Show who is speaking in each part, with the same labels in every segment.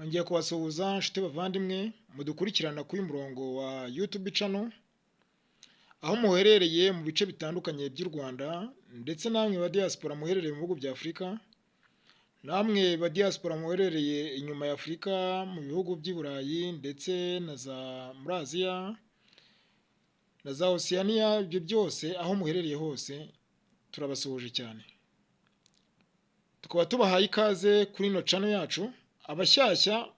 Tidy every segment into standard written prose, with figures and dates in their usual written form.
Speaker 1: Nongeye kubasuhuza nshuti bavandimwe mudukurikirana kuri uyu murongo wa YouTube channel, aho muherereye mu bice bitandukanye by'u Rwanda, ndetse namwe ba diaspora muherereye mu bihugu bya Afurika, namwe ba diaspora muherereye inyuma ya Afurika mu bihugu by'i Burayi ndetse na za muri Aziya na za Oceania, ibyo byose aho muherereye hose turabasuhuje cyane. Tukaba tubahaye ikaze kuri ino channel yacu. Abashyashya,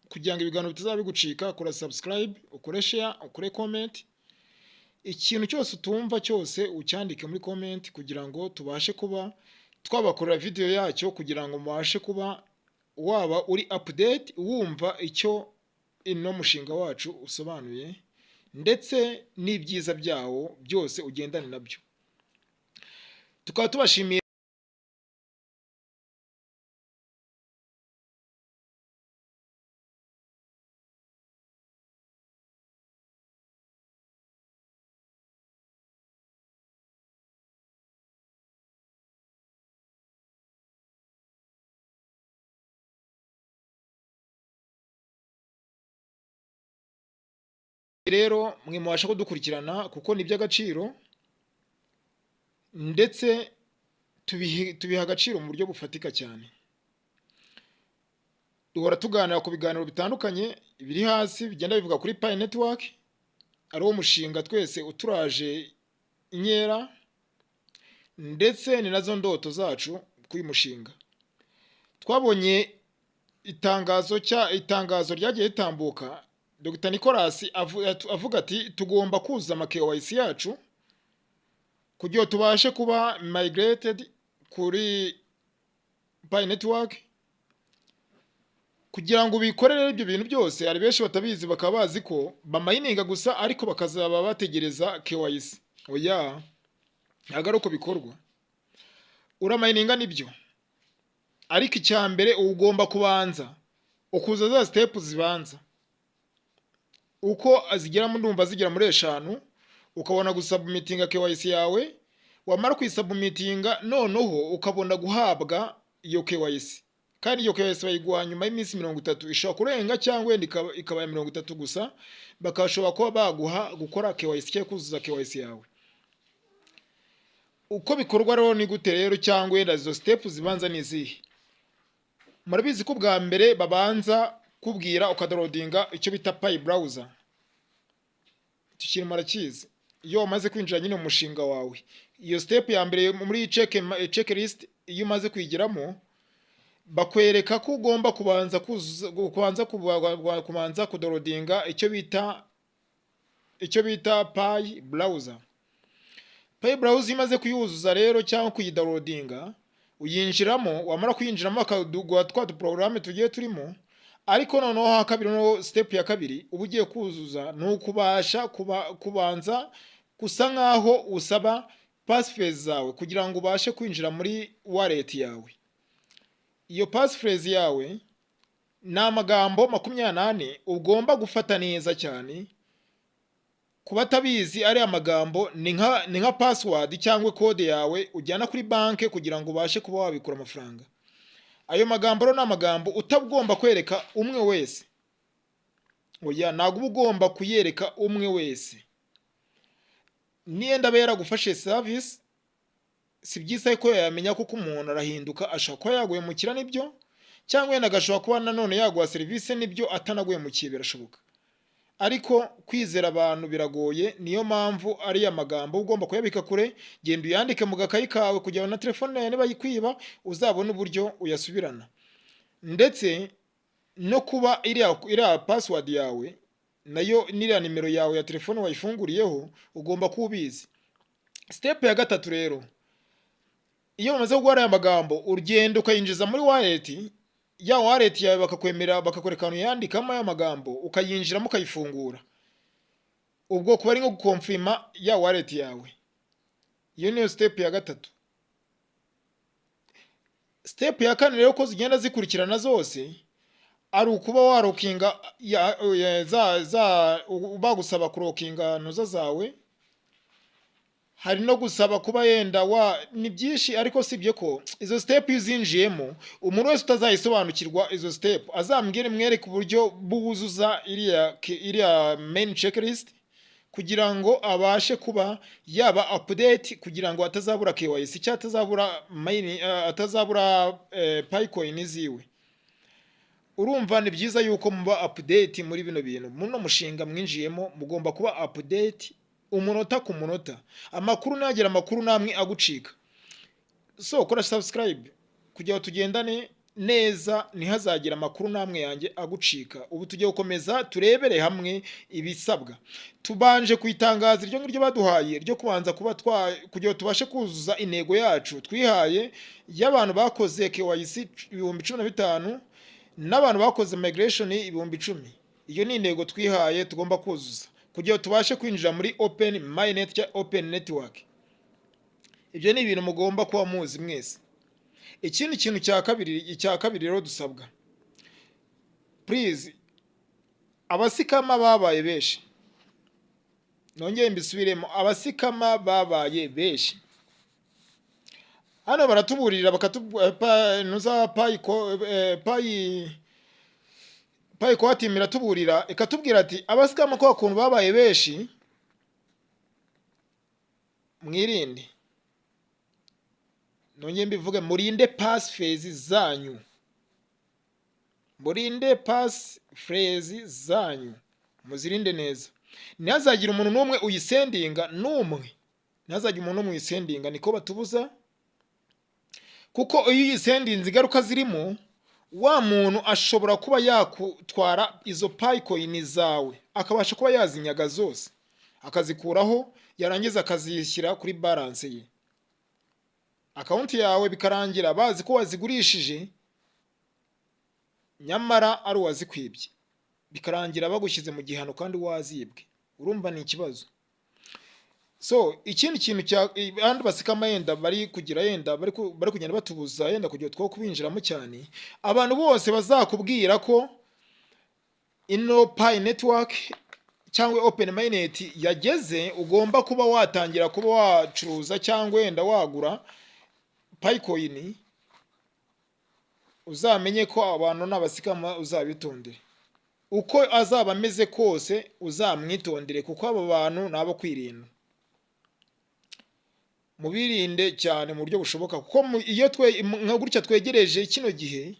Speaker 1: kugira ngo ibiganiro bitazaba bigucika, kora subscribe, ukore share, ukore comment. Ikintu cyose utumva cyose ucyandike muri comment kugira ngo tubashe kuba twabakorera video yacyo, kugira ngo mubashe kuba waba uri update, wumva icyo ino mushinga wacu usobanuye ndetse n'ibyiza byawo byose ugendane nabyo. Tukaba tubashimiye rero mwe mubasha kudukurikirana, kuko ni iby'agaciro ndetse tubiha agaciro mu buryo bufatika cyane. Duhora tuganira ku biganiro bitandukanye biri hasi bigenda bivuga kuri Pi Network, ari wo mushinga twese uturaje inkera, ndetse ni nazo ndoto zacu kuri uyu mushinga. Twabonye itangazo cya itangazo ryagiye ritambuka, Dr Nicolas avuga ati tugomba kuzuza ama KYC yacu kugira ngo tubashe kuba migrated kuri Pi Network. Kugira ngo ubikorere ibyo bintu byose, hari benshi batabizi bakaba bazi ko bamayininga gusa ariko bakazaba bategereza KYC. Oya, ntabwo ari uko bikorwa. Uramayininga nibyo, ariko icya mbere ugomba kubanza ukuza za step zibanza uko zigeramo, ndumva zigera muri 5, ukabona gusubmitinga KYC yawe. Wamara kuyisubmitinga, noneho ukabona guhabwa iyo KYC. Kandi iyo KYC bayiguha nyuma y'iminsi 30, ishobora kurenga cyangwa wenda ikaba ya 30 gusa, bakashobora kuba baguha gukora KYC cyangwa kuzuza KYC yawe. Uko bikorwa rero ni gute rero, cyangwa wenda izo step zibanza ni izihe? Murabizi ko bwa mbere babanza kubwira ukadownloadinga icyo bita Pi Browser. Icyo kintu murakizi. Iyo wamaze kwinjira nyine mu mushinga wawe, iyo step ya mbere muri checklist, iyo umaze kuyigeramo, bakwereka ko ugomba kubanza kuzuza, kubanza kudownloadinga icyo bita Pi Browser. Pi Browser imaze kuyuzuza rero cyangwa kuyidownloadinga, uyinjiramo. Wamara kuyinjiramo, bakaguha twa duporogaramu tugiye turimo. Ariko noneho ha kabiri, noneho step ya kabiri uba ugiye kuzuza ni ukubasha kubanza gusa nkaho usaba passphrase zawe kugira ngo ubashe kwinjira muri wallet yawe. Iyo passphrase yawe ni amagambo 24 ugomba gufata neza cyane. Ku batabizi, ariya magambo ni nka password cyangwa kode yawe ujyana kuri banki kugira ngo ubashe kuba wabikura amafaranga. Ayo magambo rero ni amagambo utagomba kwereka umwe wese. Oya, ntabwo uba ugomba kuyereka umwe wese. Niyenda aba yaragufashe service, si byiza ko yayamenya, kuko umuntu arahinduka. Ashobora kuba yaguhemukira nibyo, cyangwa wenda agashobora kuba nanone yaguha serivisi nibyo, atanaguhemukiye, birashoboka. Ariko kwizera abantu biragoye. Niyo mpamvu ariya magambo ugomba kuyabika kure. Genda uyandike mu gakayi kawe kugira ngo na telefone yawe nibayikwiba uzabone uburyo uyasubirana. Ndetse no kuba iriya password yawe nayo n'iriya nimero yawe ya telefone wayifunguriyeho ugomba kuba ubizi. Step ya gatatu rero, iyo bamaze kuguha aya magambo, ugenda ukayinjiza muri wallet ya wallet yawe, bakakwemerera, bakakwereka ahantu yandikamo aya magambo, ukayinjiramo, ukayifungura. Ubwo kuba ari nko gukonfirma ya wallet yawe. Iyo niyo step ya gatatu. Step ya kane rero, ko zigenda zikurikirana zose, ari ukuba walockinga ya, za za bagusaba kulockinga ntuza zawe. Hari no gusaba kuba yenda wa, ni byinshi. Ariko sibye ko izo step iyo uzinjiyemo, umuntu wese utazayisobanukirwa izo step azambwire, mwereke uburyo buzuza iriya main checklist kugira ngo abashe kuba yaba update, kugira ngo atazabura KYC cyangwa atazabura main, atazabura Pi coin ziwe. Urumva ni byiza yuko muba update muri bino bintu. Muno mushinga mwinjiyemo mugomba kuba update umunota ku munota, amakuru nagira amakuru namwe agucika. So kora subscribe kugira ngo tugendane neza, ntihazagira amakuru namwe yanjye agucika. Ubu tugiye gukomeza turebere hamwe ibisabwa. Tubanje ku itangazo iryo ngiryo baduhaye ryo kubanza kuba twa kugira ngo tubashe kuzuza intego yacu twihaye y'abantu bakoze KYC 15,000 n'abantu bakoze migration 10,000. Iyo ni intego twihaye tugomba kuzuza kugira ngo tubashe kwinjira muri open mainnet cyangwa open network. Ibyo ni ibintu mugomba kuba muzi mwese. Ikindi kintu cya kabiri, icya kabiri rero dusabwa, please, abascammer babaye benshi. Nongere mbisubiremo, abascammer babaye benshi. Hano baratuburira nuza Pi Pi Core Team iratuburira, ikatubwira ati abascammer ko ukuntu babaye benshi, mwirinde. Nongere mbivuge, murinde passphrase zanyu, murinde passphrase zanyu, muzirinde neza. Ntihazagire umuntu n'umwe uyisendinga, n'umwe, ntihazagire umuntu n'umwe uyisendinga. Niko batubuza, kuko iyo uyisendinze, ingaruka zirimo, wa muntu ashobora kuba yakutwara izo Pi coin zawe, akabasha kuba yazinyaga zose, akazikuraho, yarangiza akazishyira kuri balance ye, account yawe, bikarangira bazi ko wazigurishije, nyamara ari uwazikwibye, bikarangira bagushyize mu gihano kandi wazibwe. Urumva ni ikibazo. So ikindi kintu cya abandi bascammer yenda bari kugira, yenda bari kugenda batubuza, yenda kugira two kubinjiramo cyane, abantu bose bazakubwira ko ino Pi Network cyangwa open mainnet yageze, ugomba kuba watangira kuba wacuruza cyangwa wenda wagura Pi coin, uzamenye ko abantu ni abascammer. Uzabitondere, uko azaba ameze kose uzamwitondere, kuko abo bantu ni abo kwirinda. Mubirinde cyane mu buryo bushoboka, kuko iyo twe nka gutya twegereje kino gihe,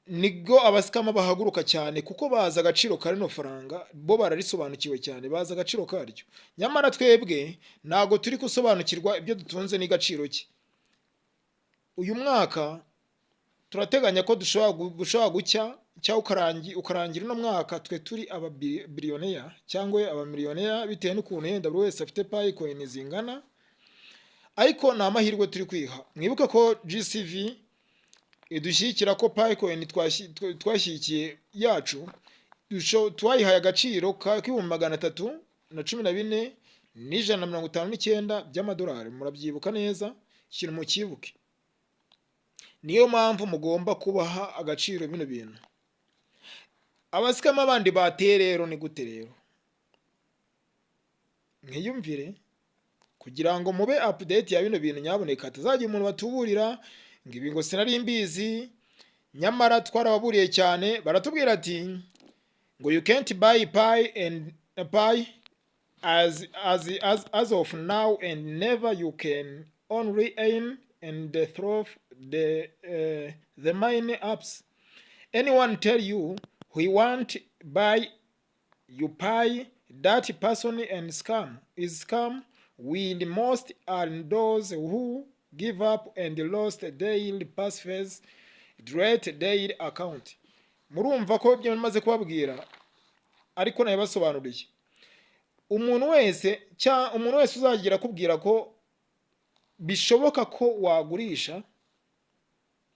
Speaker 1: nibwo abascammer bahaguruka cyane, kuko bazi agaciro ka rino faranga. Bo bararisobanukiwe cyane, bazi agaciro karyo, nyamara twebwe ntabwo turi gusobanukirwa ibyo dutunze n'agaciro ke. Uyu mwaka turateganya ko dushobora gucya cyangwa ukarangira uno mwaka twe turi ababiliyoneya cyangwa abamiliyoneri, bitewe n'ukuntu yenda buri wese afite Pi coin zingana. Ariko ni amahirwe turi kwiha. Mwibuke ko GCV idushyigikira, ko Pi coin twashyigikiye yacu twayihaye agaciro k'314,159 by'amadolari. Murabyibuka neza, ikintu mukibuke. Niyo mpamvu mugomba kubaha agaciro bino bintu. Abascammer bandi bateye rero ni gute rero? Mwiyumvire kugira ngo mube update ya bino bintu. Nyaboneka hatazagira umuntu batuburira ngo ibi ngo sinari mbizi, nyamara twarababuriye cyane. Baratubwira ati ngo "You can't buy Pi and Pi as of now and never. You can only earn and through the mine apps. Anyone tell you we want buy you Pi, that person and scam is scam. We most are those who give up and lost their passphrase, delete their account." Murumva ko ibyo maze kubabwira ariko nabibasobanuriye. Umuntu wese cyangwa umuntu wese uzagira akubwira ko bishoboka ko wagurisha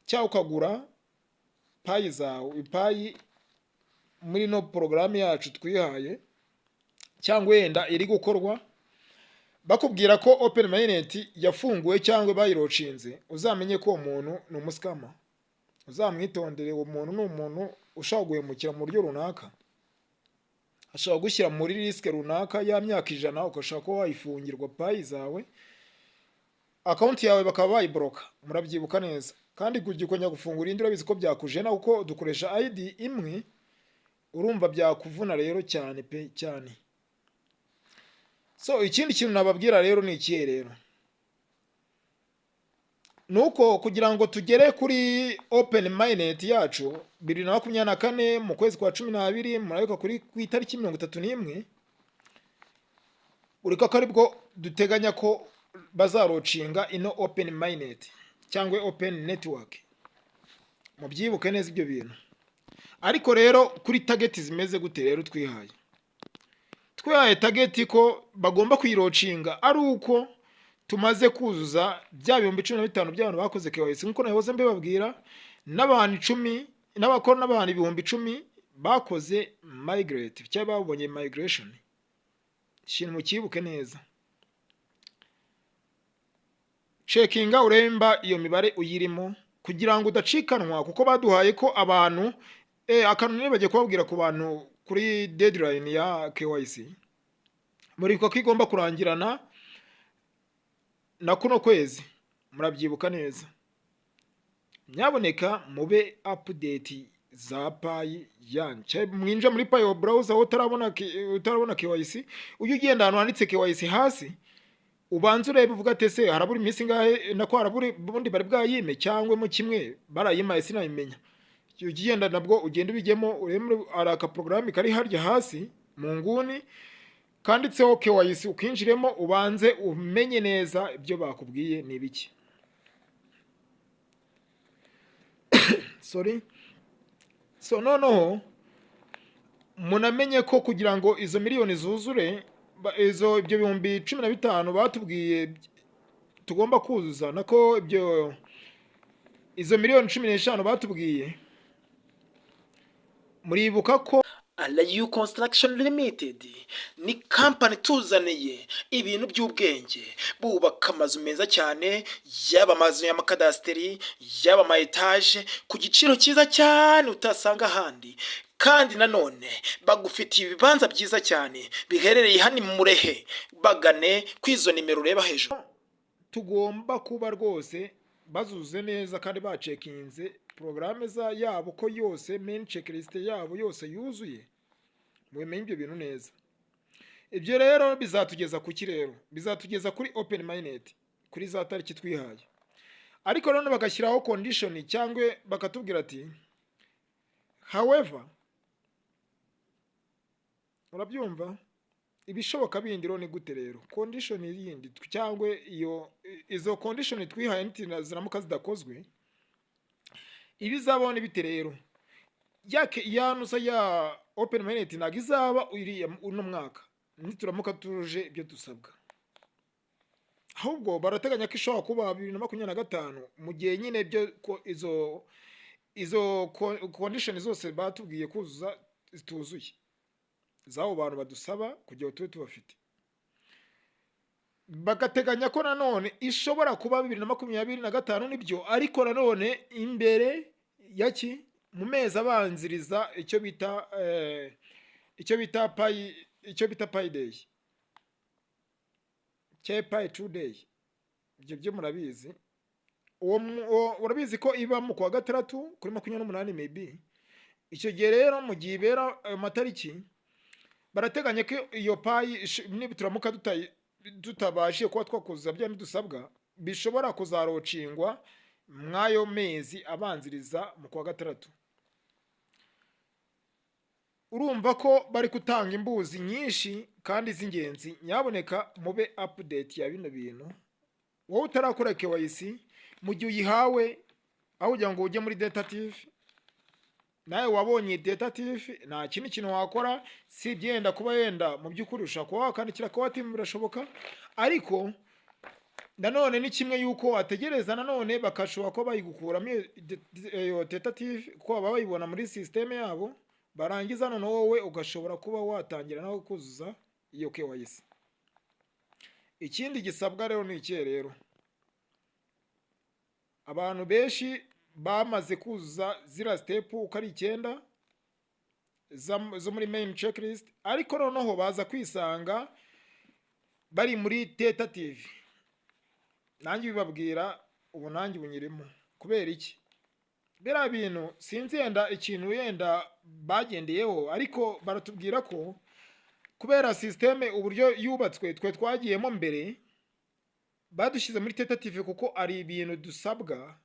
Speaker 1: cyangwa ukagura Pi zawe, Pi muri ino porogaramu yacu twihaye cyangwa wenda iri gukorwa, bakubwira ko open mainnet yafunguwe cyangwa bayilaunchinze, uzamenye ko uwo muntu ni umuscammer. Uzamwitondere, uwo muntu ni umuntu ushobora guhemukira mu buryo runaka. Ashobora gushyira muri risk runaka ya myaka 100, ugashobora kuba wayifungirwa Pi zawe, account yawe bakaba bayiboroka. Murabyibuka neza. Kandi kujya ukongera gufungura indi, urabizi ko byakujena kuko dukoresha ID imwe. Urumva byakuvuna rero cyane pe, cyane. So ikindi kintu nababwira rero ni ikihe rero? Ni uko kugira ngo tugere kuri open mainnet yacu 2024 mu kwezi kwa 12, murabika ku itariki 31, ureka ko aribwo duteganya ko bazalaunchinga ino open mainnet cyangwa open network. Mubyibuke neza ibyo bintu. Ariko rero kuri target zimeze gute rero twihaye? Twihaye target ko bagomba kuyilaunchinga ari uko tumaze kuzuza bya 15,000 by'abantu bakoze KYC, nk'uko nahoze mbibabwira, n'abantu 10 n'abakora, n'abantu 10,000 bakoze migrate cyangwa babonye migration. Ikintu mukibuke neza, checkinga urebe iyo mibare uyirimo kugira ngo udacikanwa, kuko baduhaye ko abantu akantu nibagiye kubabwira ku bantu kuri deadline ya KYC, muribuka ko igomba kurangirana na kuno kwezi, murabyibuka neza. Nyaboneka mube update za Pi yanyu. Mwinjira muri Pi browser, aho utarabona KYC, ujye ugenda ahantu handitse KYC hasi, ubanze urebe, uvuga ati: "Ese harabura iminsi ingahe?" Nako harabura ubundi bari bwayime, cyangwa mo kimwe barayimaye sinabimenya. Ujye ugenda nabwo ugenda ubijyemo, urebe hari aka porogaramu kari harya hasi mu nguni kanditseho KYC, ukinjiremo ubanze umenye neza ibyo bakubwiye ni ibiki. Sorry. So noneho munamenye ko kugira ngo izo miliyoni zuzure, izo ibyo 15,000 batubwiye tugomba kuzuza, nako ibyo izo miliyoni 15 batubwiye, muribuka ko
Speaker 2: Alayu Construction Limited ni kampani ituzaniye ibintu by'ubwenge. Bubaka amazu meza cyane, yaba amazu y'amakadasiteri, yaba ama etaje, ku giciro cyiza cyane utasanga ahandi. Kandi nanone bagufitiye ibibanza byiza cyane biherereye hano mu Murehe. Bagane ku izo nimero ureba hejuru.
Speaker 1: Tugomba kuba rwose bazuze neza kandi bacheckinze porogaramu yabo ko yose, main checklist yabo yose yuzuye. Mubimenye ibyo bintu neza. Ibyo rero bizatugeza ku ki rero? Bizatugeza kuri open mainnet kuri za tariki twihaye. Ariko none bagashyiraho condition cyangwa bakatubwira ati however, urabyumva, ibishoboka bindi rero ni gute rero? Condition yindi cyangwa iyo izo condition twihaye ziramuka zidakozwe, ibizabaho ni bite rero? Ya nusa ya open mainnet ntabwo izaba iriya uno mwaka nituramuka tuje ibyo dusabwa, ahubwo barateganya ko ishobora kuba 2025, mu gihe nyine ibyo ko izo condition zose batubwiye kuzuza zituzuye z'abo bantu badusaba kugira ngo tube tubafite. Bagateganya ko nanone ishobora kuba 2025, nibyo, ariko nanone imbere ya ki mu mezi abanziriza icyo bita Pi Day cyangwa Pi 2 Day. Ibyo byo murabizi. Urabizi ko iba mu kwa gatandatu kuri 28 maybe. Icyo gihe rero, mu gihe ibera ayo matariki, barateganya ko iyo Pi nituramuka tutabashije kuba twakuzuza bya dusabwa, bishobora kuzalaunchinga mw'ayo mezi abanziriza mu kwa gatandatu. Urumva ko bari gutanga imbuzi nyinshi kandi z'ingenzi. Nyaboneka mube update ya bino bintu. Wowe utarakora KYC, mu gihe uyihawe, aho kugira ngo ujye muri tentative, nawe wabonye tentative, nta kindi kintu wakora si yenda kuba yenda mu by'ukuri ushobora kuba wakandikira core team, birashoboka. Ariko nanone ni kimwe yuko wategereza nanone bakashobora kuba bayigukuramo iyo tentative, kuko baba bayibona muri sisiteme yabo, barangiza noneho wowe ugashobora kuba watangira nawe kuzuza iyo KYC. Ikindi gisabwa rero ni ikihe rero? Abantu benshi bamaze kuzuza ziriya step uko ari 9. zo muri main checklist, ariko noneho baza kwisanga bari muri tentative. Nanjye bibabwira ubu, nanjye ubu nyirimo. Kubera iki? Biriya bintu sinzi yenda ikintu yenda bagendeyeho, ariko baratubwira ko kubera système uburyo yubatswe, twe twagiyemo mbere, badushyize muri tentative kuko ari ibintu dusabwa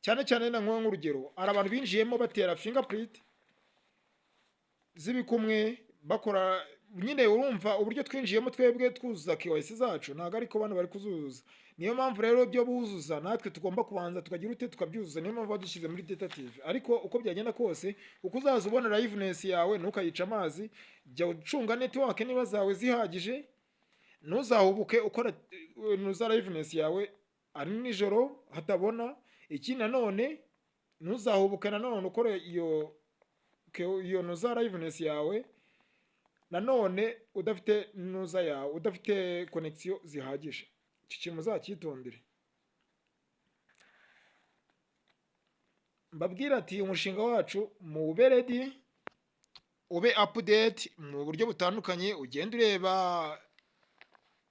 Speaker 1: cyane cyane. Na nk'urugero, hari abantu binjiyemo batera fingerprint z'ibikumwe, bakora nyine. Urumva uburyo twinjiyemo twebwe twuzuza KYC zacu, ntabwo ariko bano bari kuzuzuza. Niyo mpamvu rero ibyo buzuza natwe tugomba kubanza tukagira ute? Tukabyuzuza. Niyo mpamvu badushyize muri tentative. Ariko uko byagenda kose, uko uzaza ubona liveness yawe, ntukayice amazi. Jya ucunga network niba zawe zihagije. Ntuzahubuke ukora nuza liveness yawe ari nijoro hatabona. Ikindi nanone, ntuzahubuke nanone ukora iyo nuza liveness yawe nanone udafite nuza yawe, udafite connection zihagije. Iki kintu muzacyitondere. Mbabwira ati umushinga wacu mube ready, ube update mu buryo butandukanye, ugenda ureba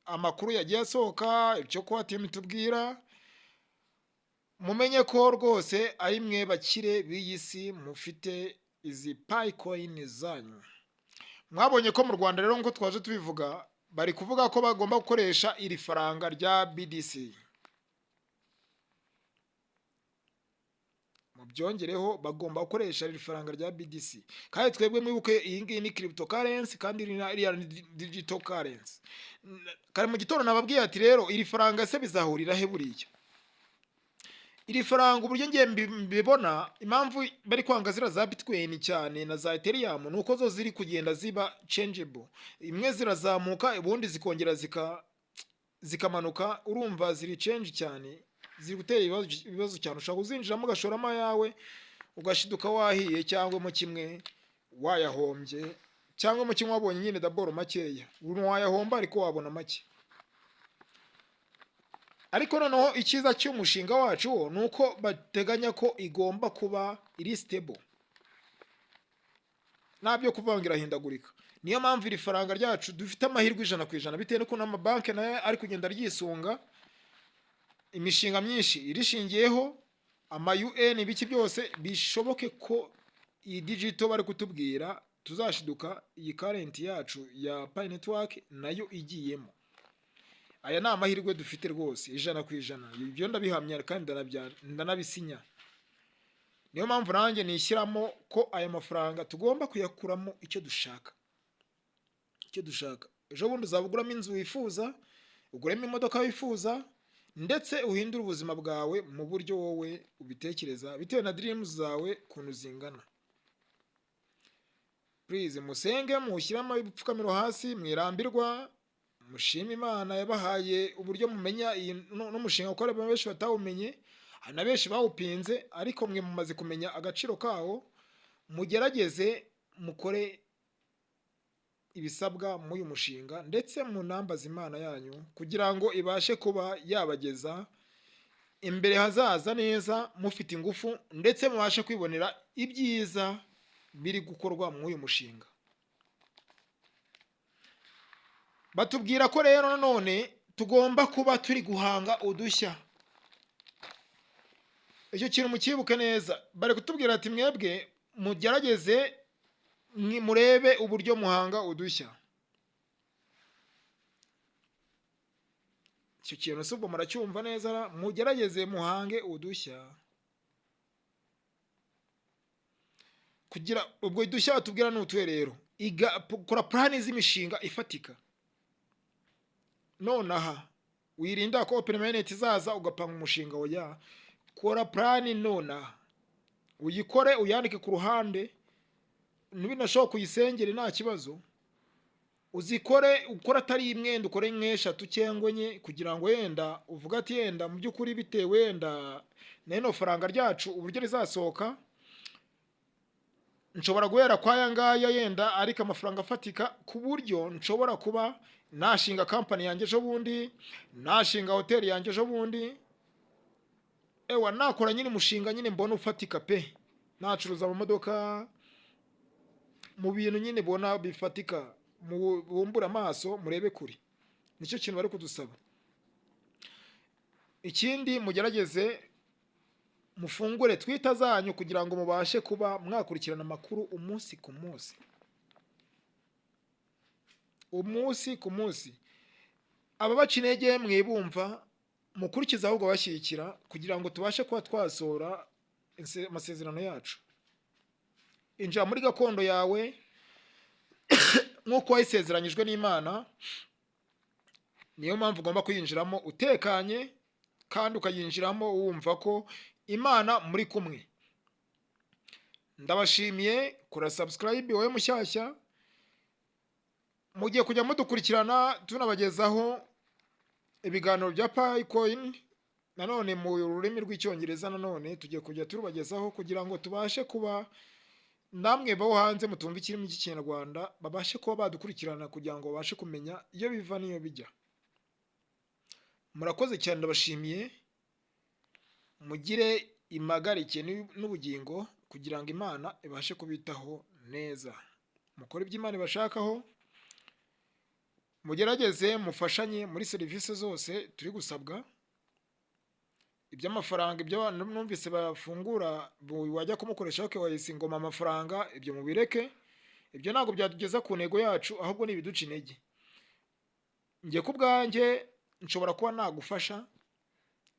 Speaker 1: amakuru yagiye asohoka, icyo kuba team tubwira. Mumenye ko rwose ari mwe bakire b'iyi si, mufite izi Pi coin zanyu. Mwabonye ko mu Rwanda rero, nk'uko twaje tubivuga, bari kuvuga ko bagomba gukoresha iri faranga rya BDC. Mubyongereho, bagomba gukoresha iri faranga rya BDC. Kandi twebwe mwibuke, iyi ngiyi ni cryptocurrency, kandi iriya ni digital currency. Kare mu gitondo nababwiye ati rero iri faranga se bizahurira he? Buriya iri faranga, uburyo ngiye mbibona, impamvu bari kwanga ziriya za Bitcoin cyane na za Ethereum, ni uko zo ziri kugenda ziba changeable. Imwe zirazamuka, ubundi zikongera zikamanuka. Urumva ziri change cyane, ziri gutera ibibazo cyane. Ushobora kuzinjiramo ugashoramo ayawe, ugashiduka wahiye, cyangwa mo kimwe wayahombye, cyangwa mo kimwe wabonye nyine daboro makeya. Wayahomba ariko wabona make. Ariko noneho icyiza cy'umushinga wacu wo ni uko bateganya ko igomba kuba iri stable, nta byo kuvuga ngo irahindagurika. Niyo mpamvu iri faranga ryacu dufite amahirwe 100%, bitewe n'ukuntu amabanki nayo ari kugenda ryisunga, imishinga myinshi irishingiyeho, ama UN, ibiki byose. Bishoboke ko iyi digital bari kutubwira tuzashiduka iyi currency yacu ya Pi Network nayo igiyemo. Aya ni amahirwe dufite rwose 100%. Ibyo ndabihamya kandi ndanabisinya. Niyo mpamvu nanjye nishyiramo ko aya mafaranga tugomba kuyakuramo icyo dushaka, icyo dushaka. Ejo bundi uzaba uguramo inzu wifuza, uguremo imodoka wifuza, ndetse uhindure ubuzima bwawe mu buryo wowe ubitekereza, bitewe na dreams zawe ukuntu zingana. Please musenge, mushyiramo ibipfukamiro hasi, mwirambirwa, mushime Imana yabahaye uburyo mumenya iyi n'umushinga, kuko hari benshi batawumenye, hari na benshi bawupinze, ariko mwe mumaze kumenya agaciro kawo. Mugerageze mukore ibisabwa muri uyu mushinga, ndetse munambaze Imana yanyu kugira ngo ibashe kuba yabageza imbere hazaza neza, mufite ingufu, ndetse mubashe kwibonera ibyiza biri gukorwa muri uyu mushinga. Batubwira ko rero nanone tugomba kuba turi guhanga udushya. Icyo kintu mukibuke neza. Bari kutubwira ati mwebwe mugerageze murebe uburyo muhanga udushya. Icyo kintu si ubwo muracyumva neza ra? Mugerageze muhange udushya. Kugira ubwo udushya batubwira ni utuhe rero? Kora plani z'imishinga ifatika nonaha, wirinda ko open mainnet izaza ugapanga umushinga. Oya, kora plani nonaha, uyikore, uyandike ku ruhande, nibinashoboka uyisengere nta kibazo. Uzikore, ukora atari imwe, ukore nk'eshatu cyangwa enye, kugira ngo wenda uvuge ati yenda mu by'ukuri bitewe wenda n'ino faranga ryacu uburyo rizasohoka, nshobora guhera kwa aya ngaya yenda, ariko amafaranga afatika, ku buryo nshobora kuba nashinga kampani yanjye ejo bundi, nashinga hoteli yanjye ejo bundi, ewa nakora nyine umushinga nyine mbona ufatika pe, nacuruza amamodoka. Mu bintu nyine bona bifatika, bumbure amaso murebe kure, nicyo kintu bari kudusaba. Ikindi, mugerageze mufungure Twitter zanyu kugira ngo mubashe kuba mwakurikirana amakuru umunsi ku munsi, umunsi ku munsi. Ababaca intege mwibumva, mukurikize ahubwo bashyigikira kugira ngo tubashe kuba twasohora amasezerano yacu. Injira muri gakondo yawe nk'uko wayisezeranyijwe n'Imana. Niyo mpamvu ugomba kuyinjiramo utekanye kandi ukayinjiramo wumva ko Imana muri kumwe. Ndabashimiye. Kora subscribe wowe mushyashya, mugiye kujya mudukurikirana, tunabagezaho ibiganiro bya Pi Coin nanone mu rurimi rw'Icyongereza. Nanone tugiye kujya turubagezaho kugira ngo tubashe kuba namwe bo hanze mutumva ikirimi cy'Ikinyarwanda babashe kuba badukurikirana kugira ngo babashe kumenya iyo biva n'iyo bijya. Murakoze cyane, ndabashimiye. Mugire impagarike n'ubugingo kugira ngo Imana ibashe kubitaho neza. Mukore ibyo Imana ibashakaho, mugerageze mufashanye muri serivisi zose turi gusabwa. Iby'amafaranga, ibyo abantu numvise bafungura, wajya kumukoresha KYC ngo mpa amafaranga, ibyo mubireke. Ibyo ntabwo byatugeza ku ntego yacu, ahubwo ni ibiduca intege. Njye ku bwanjye nshobora kuba nagufasha,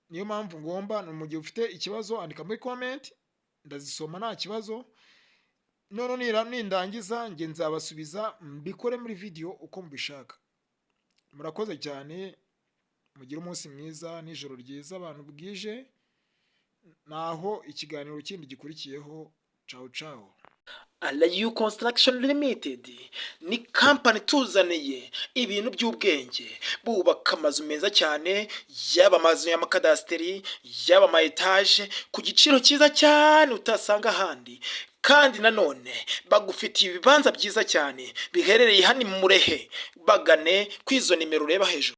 Speaker 1: niyo mpamvu ngomba, mu gihe ufite ikibazo andika muri comment, ndazisoma nta kibazo. None nindangiza njye nzabasubiza, mbikore muri video uko mubishaka. Murakoze cyane, mugire umunsi mwiza n'ijoro ryiza abantu bwije. Naho ikiganiro kindi gikurikiyeho. Cawu cawu.
Speaker 2: Alayu Construction Limited ni kampani ituzaniye ibintu by'ubwenge. Bubaka amazu meza cyane, yaba amazu y'amakadasiteri, yaba ama etaje, ku giciro cyiza cyane utasanga ahandi. Kandi nanone bagufitiye ibibanza byiza cyane biherereye hano i Murehe. Bagane kuri izo nimero ureba hejuru.